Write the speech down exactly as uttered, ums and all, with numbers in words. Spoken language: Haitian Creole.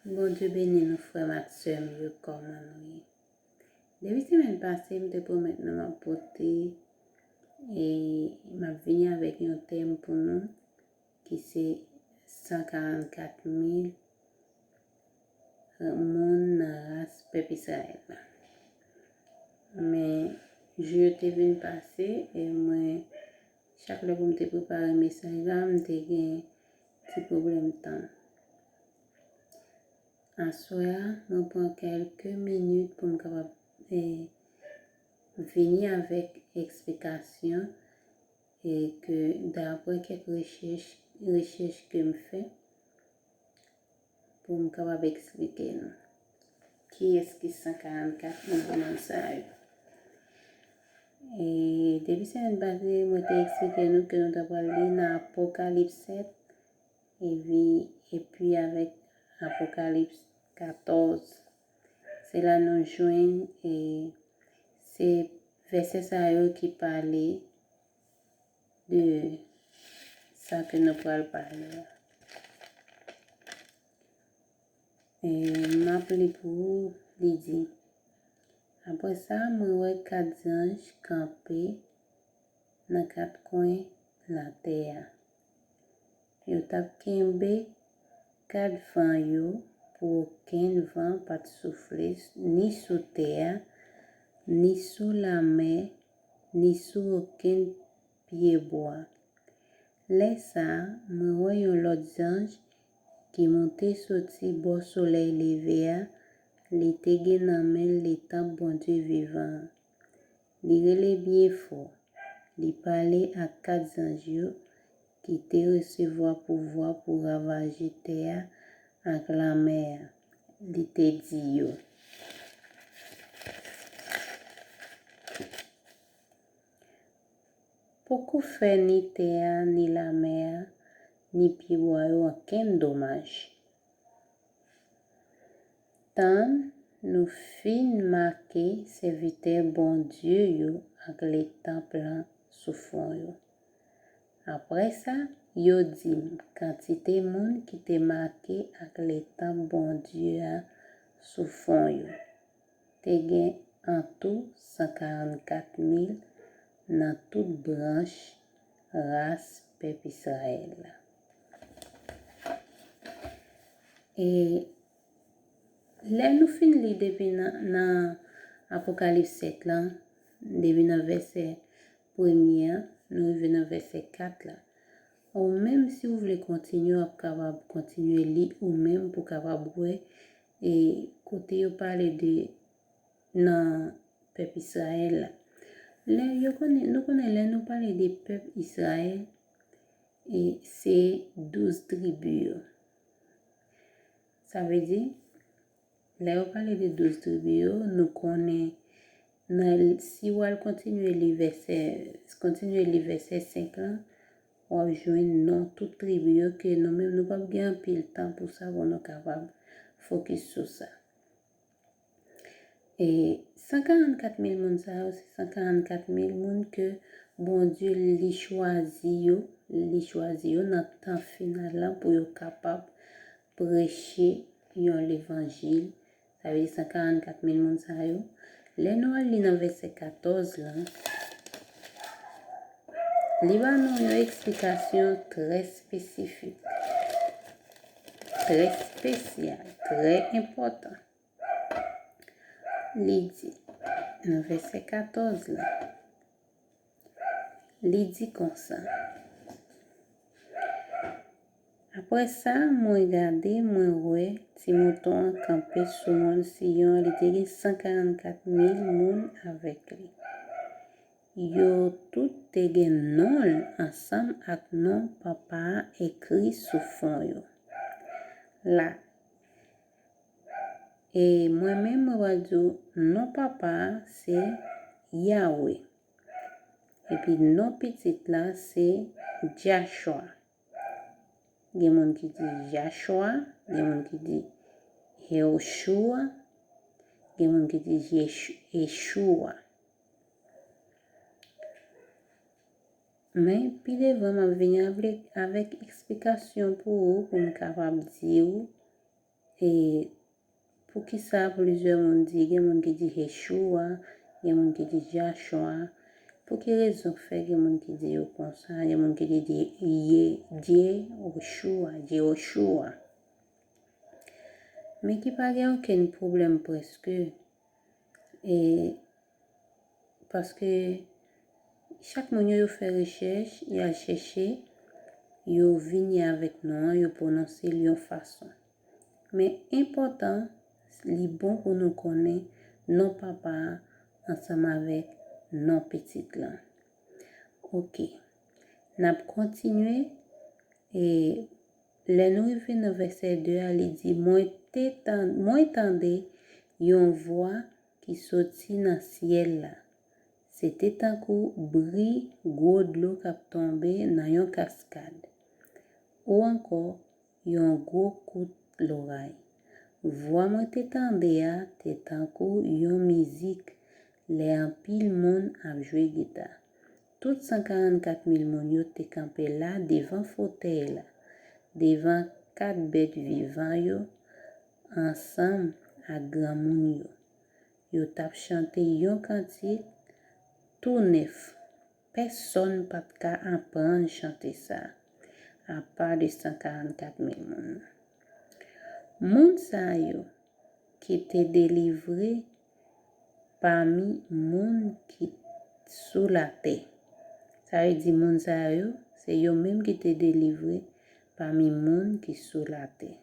Bondye beni nou, frè m ak sè m yo, kòman nou ye? Depi semèn pase, m te pwomèt nou m ap pote e m ap vini avèk yon tèm pou nou ki se san karannkat mil moun nan ras pèp Izrayèl la. Men, jou yo te vin pase e mwen, chak lè pou m te prepare mesaj la, m te gen ti pwoblèm tan. Aswè a, mwen pran kèlke minit pou m kapab eh, vini avèk eksplikasyon e ke daprè kèk rechèch, rechèch ke m fè, pou m kapab eksplike nou kiyès ki san karannkat mil moun sa yo. E depi semèn pase, mwen te eksplike nou ke nou ta pral li nan Apokalips sèt, epi, epi avèk Apokalips katòz. Se la nou jwenn, e se vèsè sa yo ki pale de sa ke nou pral pale a. E m ap li pou ou, li di, apre sa, mwen wè kat zanj kanpe nan kat kwen latè a. Yo t ap kenbe kat van yo pou okenn van pa t soufle ni sou tè a, ni sou lamè, ni sou okenn pyebwa. Lè sa a, mwen wè yon lòt zanj ki monte soti bò solèy leve a, li te gen nan men l letanp Bondye vivan an. Li rele byen fò. Li pale ak kat zanj yo ki te resevwa pouvwa pou ravaje tè a ak lamè a. Li te di yo, poko fè ni tè a, ni lamè a, ni pyebwa yo okenn domaj. Tann nou fin make sèvitè Bondye yo ak letanp lan sou fwon yo. Apre sa, yo di m kantite moun ki te make ak letanp Bondye a sou fwon yo. Te gen antou san karannkat mil nan tout branch ras pèp Izrayèl la. E lè nou fin li depi nan, nan Apokalips sèt lan, depi nan vèsè premye a, nou rive nan vèsè kat la. Ou menm, si w vle kontinye, w ap kapab kontinye li ou menm pou w kapab wè e kote yo pale de nan pèp Izrayèl la. Lè yo konnen, nou konnen lè nou pale de pèp Izrayèl, e se douz tribi yo. Sa vle di, lè yo pale de douz tribi yo, nou konnen nan, si w al kontinye li vèsè, kontinye li vèsè senk lan, w ap jwenn non tout tribi yo ke nou menm nou p ap gen anpil tan pou sa pou nou kapab fokis sou sa. E san karannkat mil moun sa yo, se san karannkat mil moun ke Bondye li chwazi yo, li chwazi yo nan tan final lan pou yo kapab preche yon levanjil. Sa vle di san karannkat mil moun sa yo. Lè nou al li nan vèsè katòz lan, li ba nou yon eksplikasyon trè espesifik, trè espesyal, trè enpòtan. Li di, nan vèsè katòz la, li di konsa, apre sa, mwen gade, mwen wè ti mouton an kanpe sou mòn Siyon, li te gen san karannkat mil moun avèk li. Yo tout te gen non l ansanm ak non Papa a ekri sou fwon yo. La, e mwen menm, mwen va di w, non Papa a se Yawe. Epi non pitit la se Jachwa. Gen moun ki di Jachwa, gen moun ki di Yehoshua, gen moun ki di Yesh-, Yeshua. Men, pi devan, m ap vini avle-, avèk eksplikasyon pou ou, pou m kapab di w E poukisa plizyè moun di, gen moun ki di Yeshua, gen moun ki di Joshua? Pou ki rezon k fè gen moun ki di yo konsa, gen moun ki di Ye, Dye, Oshua, Dye Oshua? Men ki pa gen okenn pwoblèm prèske. E paske chak moun yo, yo fè rechèch, y al chèche, yo vini avèk non an, yo pwononse l yon fason. Men enpòtan, li bon pou nou konnen non Papa a ansanm avèk non Pitit lan. Oke. N ap kontinye. E lè nou rive nan vèsè de a, li di, mwen te tan-, mwen tande yon vwa ki soti nan syèl la. Se te tankou bri gwo dlo k ap tonbe nan yon kaskad, ou ankò yon gwo kout loray. Vwa mwen te tande a te tankou yon mizik lè anpil moun ap jwe gita. Tout san karannkat mil moun yo te kanpe la devan fotèy la, devan kat bèt vivan yo, ansanm ak granmoun yo. Yo t ap chante yon kantik tou nèf. Pèsonn pa t ka aprann chante sa, apa de san karannkat mil moun. Moun sa yo ki te delivre pami moun ki sou latè. Sa vle di moun sa yo, se yo menm ki te delivre pami moun ki sou latè.